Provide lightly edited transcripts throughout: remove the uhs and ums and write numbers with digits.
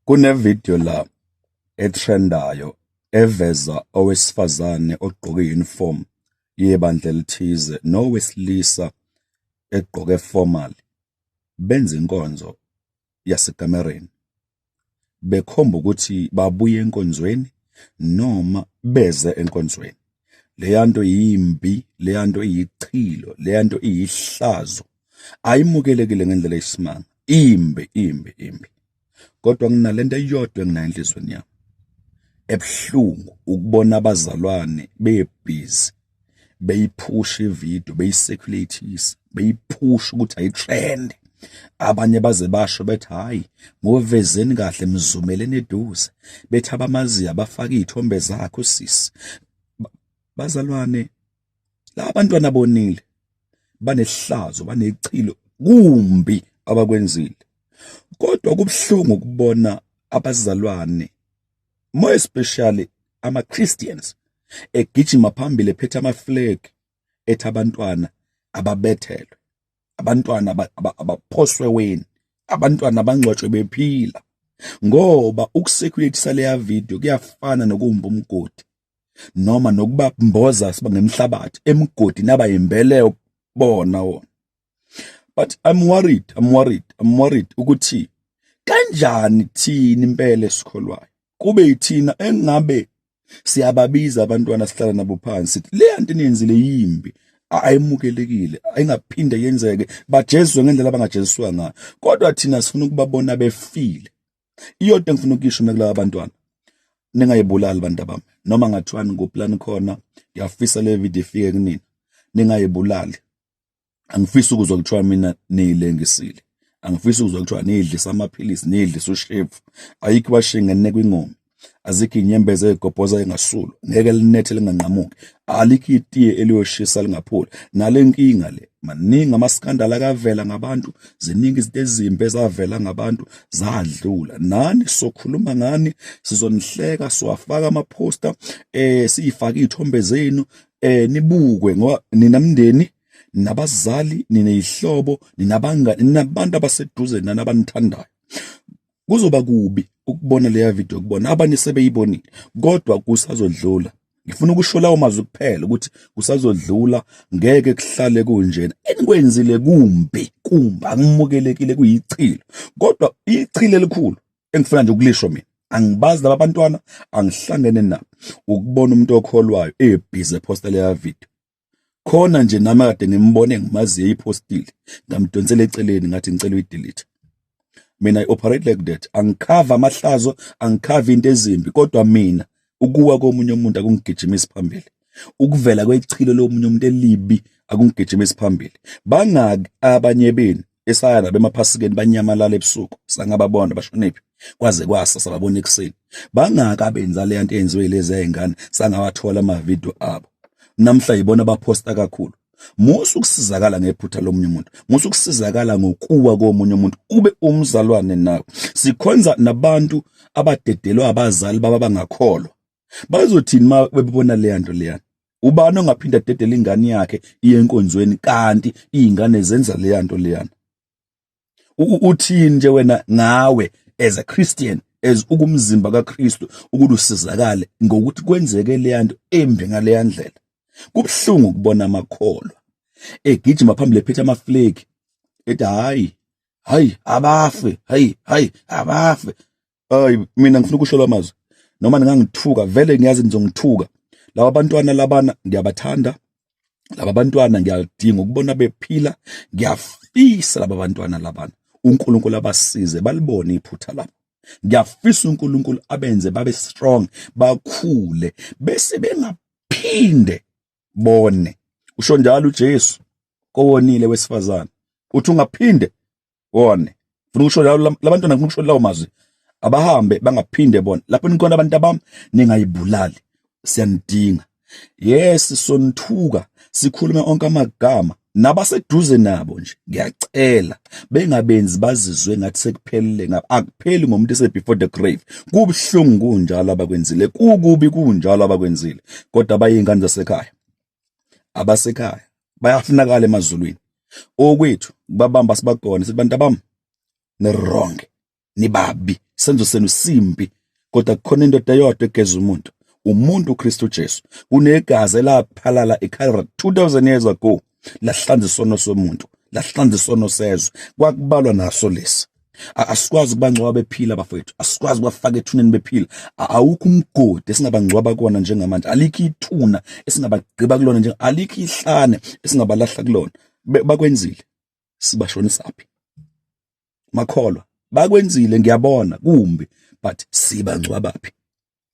Kunevidiyo la ethrendayo eveza owesifazane ogqoke i-uniform yebandla elithize nowesilisa egqoke formal benza inkonzo yasekamereni bekhomba ukuthi babuye enkonzweni noma beze enkonzweni. Leya nto yimbi, leya nto iyichilo, leya nto iyihlazo, ayimukelekile ngendlela eyisimanga, imbi, imbi, imbi. Kodwa nginalento eyodwa enginayo enhliziyweni yami ebuhlungu ukubona abazalwane bebhizi beyiphusha ividiyo, beyicirculateisa, beyiphusha ukuthi ayitrend. Abanye baze basho bethi hhayi, ngovezeni kahle, mzumeleni eduze, bethi abamaziyo abafake iy'thombe zakhe usisi. Bazalwane, laba bantwana bonile, banehlazo, banechilo, kumbi abakwenzile. Kodwa kubuhlungu ukubona abazalwane, more especially ama-Christians, egijima phambili ephethe ama-flag ethi abantwana ababethelwe, abantwana abaphoswe weni, abantwana abangcwatshwe bephila. Ngoba ukusekhulethisa leya video kuyafana nokumba umgodi noma nokubamboza siba ngemhlabathi emgodi nabayimbeleyo bona wona. But I'm worried, I'm worried, I'm worried ukuthi kanjani thina impela esikholwayo kube yithina engabe siyababiza abantwana sihlala nabo phansi sithi le nto eniyenzile yimbi, ayimukelekile, ayingaphinde yenzeke, bajeziswe ngendlela abangajeziswa ngayo. Kodwa thina sifuna ukubabona befile. Iyodwa engifuna ukuyisho mina kulaba bantwana, ningayibulali abantu abami, noma ngathiwani ngoplan khona. Ngiyafisa le video ifike kunina, ningayibulali. Angifisi ukuzwa kuthiwa mina niyilengisile, angifisi ukuzwa kuthiwa niyidlisa amaphilisi, niyidlisa ushevu. Ayikho bashinga enekwa ingoma, azikho inyembezi ey'gobhoza engasulu, ngeke linethe linganqamuki, alikho itiye eliyoshisa lingapholi. Nale nkinga le, maningi amaskandala akavela ngabantu, ziningi izinto ezimbi ezavela ngabantu zadlula. Nani sokhuluma ngani, sizonihleka, siwafaka amaphosta, siyifake iy'thombe zenu, nibukwe, ngoba nina mndeni, nabazali, nineyihlobo, ninabangani, ninabantu abaseduze nani abanithandayo. Kuzoba kubi ukubona leya video, ukubona abanye sebeyibonile, kodwa kusazodlula. Ngifuna ukusho lawo mazwi kuphela ukuthi kusazodlula, ngeke kuhlale kunjena. Enikwenzile kumbi, kumbi, akumukelekile, kuyichilo. Kodwa ichilo elikhulu engifuna nje ukulisho mina, angibazi laba bantwana, angihlangene nabo, ukubona umuntu okholwayo ebhizi eposta leya video. Khona nje nami kade ngimbone ngimaziyo eyiphostile, ngamdonsela eceleni ngathi ngicela uyidelete. Mina I operate like that, angikhava amahlazo, angikhava into ezimbi, kodwa mina ukuwa komunye umuntu akungigijimisi phambili, ukuvela kwechilo lomunye umuntu elibi akungigijimisi phambili. Bangaki abanye benu esaya nabo emaphasikeni banyamalala ebusuku, sangababona bashonephi, kwaze kwasa sababona ekuseni. Bangaki abenza le nto eyenziwe lezi ey'ngane, sangawathola amavidiyo abo. Namhla yibona baphosta kakhulu. Musa ukusizakala ngephutha lomunye umuntu, musa ukusizakala ngokuwa komunye umuntu, ube umzalwane nawe. Sikhonza nabantu abadedelwa abazali baba bangakholwa. Bazothini uma bebona leya nto leyana? Ubani ongaphinda adedele ingane yakhe iye enkonzweni kanti iy'ngane zenza leya nto leyana? Uthini nje wena ngawe as a Christian, as ukumzimba kaKristu, ukuthi usizakale ngokuthi kwenzeke leya nto embi ngaleya ndlela? Kubuhlungu ukubona amakholwa egijima phambili ephethe amaflegi ethi hayi hayi abafe, hayi hayi abafe. Hayi, mina ngifuna ukusho lamazwi, noma ningangithuka, vele ngiyazi nizongithuka. Laba bantwana labana ngiyabathanda, laba bantwana ngiyadinga ukubona bephila. Ngiyafisa laba bantwana labana uNkulunkulu abasize balibone iphutha labo. Ngiyafisa uNkulunkulu abenze babe strong, bakhule, bese bengaphinde bone. Usho njalo uJesu kowonile wesifazane, uthi ungaphinde wone. Funa ukusho labantwana, ngifuna ukusho lawo mazwi, abahambe bangaphinde bona. Lapho nikhona abantu abami, ningayibulali, siyanidinga. Yes, sonithuka, sikhulume onke amagama nabaseduze nabo nje, ngiyacela bengabenzi bazizwe ngathi sekuphelile ngabo. Akupheli ngomuntu ese before the grave. Kubuhlungu kunjalo abakwenzile, kukubi kunjalo abakwenzile, kodwa bayingane zasekhaya, abasekhaya bayafunakala emazulwini. Okwethu babamba sibagone, sithi bantu abami ni wrong. Nibabi, senzo senu simbi, kodwa kukhona indoda eyodwa egeza umuntu, umuntu uKristu Jesu. Kunegazi elaphalala eCalvary 2000 years ago, lahlanza isono somuntu, lahlanza isono sezwe, kwakubalwa naso lesi. Asikwazi ukubangcwaba bephila bafowethu, asikwazi ukubafaka ethuneni bephila. Awukho umgodi esingabangcwaba kuwona njengamanje, alikho ithuna esingabagqiba kulona, nje alikho ihlane esingabalahla kulona. Bakwenzile, sibashonisaphi makholwa? Bakwenzile, ngiyabona kumbi, but sibangcwabaphi?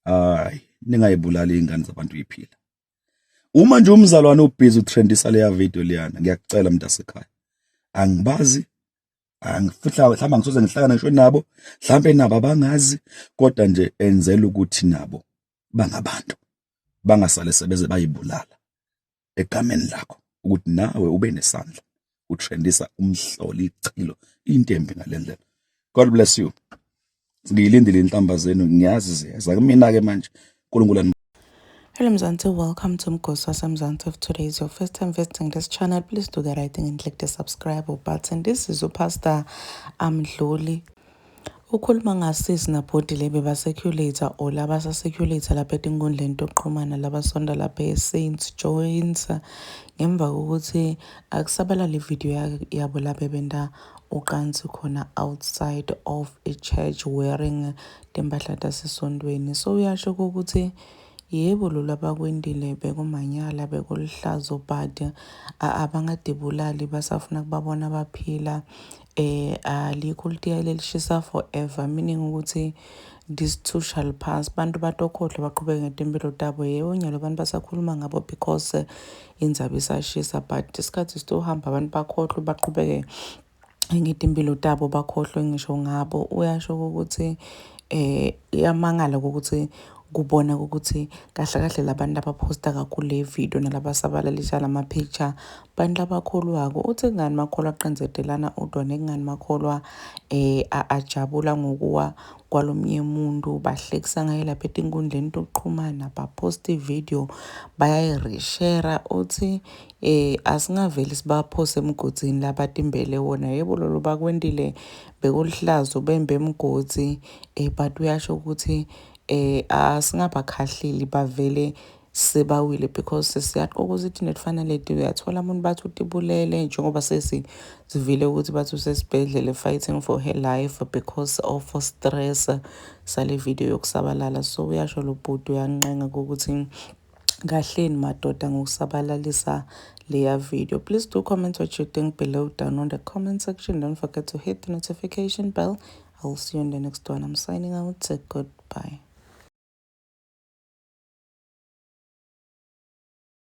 Hayi, ningayibulali izingane zabantu iphila. Uma nje umzalwane ubhizi utrendisa leya video leyana, ngiyakucela mntasekhaya, angibazi, angifihla, mhlawumbe angisoze ngihlangane ngisho nabo, mhlawumbe nabo abangazi, kodwa nje enzela ukuthi nabo bangabantu, bangasale sebeze bayibulala egameni lakho ukuthi nawe ube nesandla utrendisa umhloli ichilo into embi ngalendlela. God bless you. Ngiyilindile inhlamba zenu, ngiyazi ziyeza kumina ke manje. uNkulunkulu. Hello Mzansi, welcome to Mgosi waseMzansi. If today is your first time visiting this channel, please do the right thing and click the subscribe button. This is uPastor Amdluli. Ukhuluma ngasisi nabhodi le beba-circulate or labasa-circulate lapha etinkundleni tokuxhumana labasonta lapha e-Saint John's ngemva kokuthi akusabalala ividiyo yabo lapho ebenta ucansi khona outside of a church wearing timpahla tasesontweni. So uyasho ukuthi yebo, lolu abakwendile bekumanyala, bekuluhlazo, but abangadibulali, basafuna kubabona baphila. Alikho litiya lelishisa forever, meaning ukuthi this too shall pass. Bantu batokhohlwa, baqhubeke ngetimpilo tabo. Yebo, nyalo abantu basakhuluma ngabo because indzaba isashisa, but isikhathi sitohamba, abantu bakhohlwe, baqhubeke ngetimpilo tabo, bakhohlwe ngisho ngabo. Uyasho ukuthi iyamangala ukuthi kubona ukuthi kahle kahle labantu abaphosta kakhulu le video nalabasabalalisa lama-picture bantu labakholwako. Uthi kungani makholwa aqindzetelana odwa, nekungani makholwa ajabula ngokuwa kwalomnye umuntu, bahlekisa ngaye lapha etinkundleni tokuxhumana, baphosta ividiyo, bayayireshera. Uthi asingaveli sibaphose emgodzini labatimbele wona. Yebo, lolo bakwentile bekulihlazo, bembe emgodzi, but uyasho ukuthi asingabakhahleli, bavele sebawile, because siyaqokoza ukuthi netifana leti uyathola umuntu bathi utibulele, njengoba sesivile ukuthi bathi usesibhedlele fighting for her life because of stress sale video yokusabalala. So uyasho lo bhuti, uyanqenga ukuthi kahleni madoda ngokusabalalisa leya video. Please do comment what you think below down on the comment section. Don't forget to hit the notification bell. I'll see you in the next one. I'm signing out. Goodbye.